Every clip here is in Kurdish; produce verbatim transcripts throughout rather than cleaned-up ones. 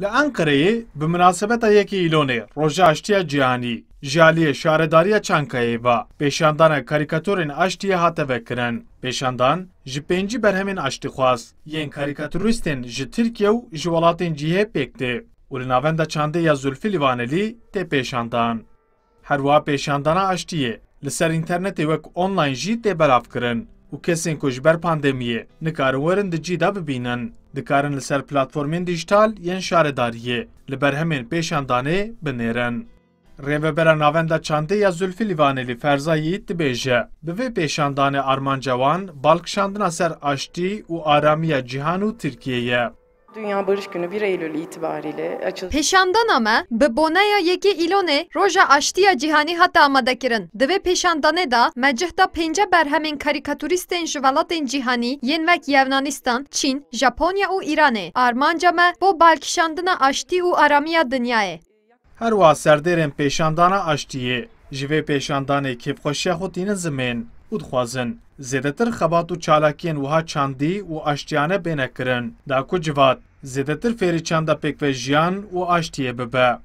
Li Enqereyê bi minasebeta yekê Îlonê, Roja Aştiya Cîhanî, ji aliyê Şaredariya Çankayê ve pêşandana karîkatorên aştiyê hate vekirin. Pêşandan ji pêncî berhemên aştîxwaz yên karîkaturîstên ji Tirkiye û ji welatên cihê pêk tê û li Navenda Çandê ya Zulfî Lîvanelî tê pêşandan. Her wiha pêşandana aştiyê li ser înternetê wek online jî tê belavkirin û kesên ku ji ber pandemiyê nikarin werin di cî de bibînin, dikarin li ser platformên dîjîtal yên şaredariyê li berhemên pêşandanê binêrin. Rêvebera Navenda Çandê ya Zulfî Lîvanelî Ferza Yiğit dibêje, bi vê pêşandanê armanca wan balkişandina ser aştî û aramiya cîhan û Tirkiye ye. Dünya Barış Günü bir Eylül itibariyle açıldı. Pêşandana me bi boneya yekê Îlonê Roja Aştiya Cîhanî hate amadekirin. Di vê pêşandanê de me cihda pênce berhemên karîkaturîstên ji welatên cîhanî yên wek Yevnanîstan, Çîn, Japonya û Îranê. Armanca me bo balkişandina aştî û aramiya dinyayê. Her wiha serdêrên pêşandana aştiyê ji vê pêşandanê kêfxweşiya xwe tînin zimên û dixwazin zêdetir xebat û çalakiyên wiha çandî û aştiyane bêne kirin, da ku civat zêdetir fêrî çanda pêkvejiyan û aştiyê bibe.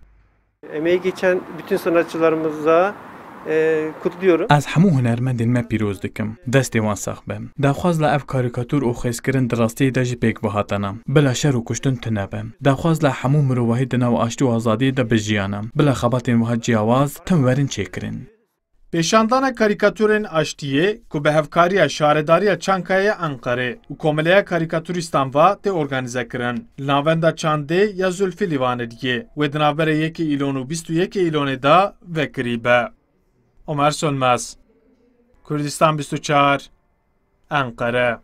Emeği geçen bütün sanatçılarımıza, e, kutluyorum. Ez hemû hunermendên me pîroz dikim. Destê wan sax be. Daxwaz la ev karîkatûr û xwezkirin di rastiyê de jî pêk bihatana. Bila şer û kuştin tune be. Daxwaz la hemû mirovahî di nav aştî û azadiyê de bijiyane. Bila xebatên wiha ciyawaz tim werin çêkirin. Pêşandana karîkatûrên aştiyê ku bi hevkariya Şaredariya Çankaya Enqerê û Komeleya Karîkatûrîstan ve tê organîze kirin, li Navenda Çandê ya Zulfî Lîvaneliyê wê di navbera yekê Îlon û bîst û yekê Îlonê de vekirî be. Omer Sönmez, Kurdistan bîst û çar, Enqere.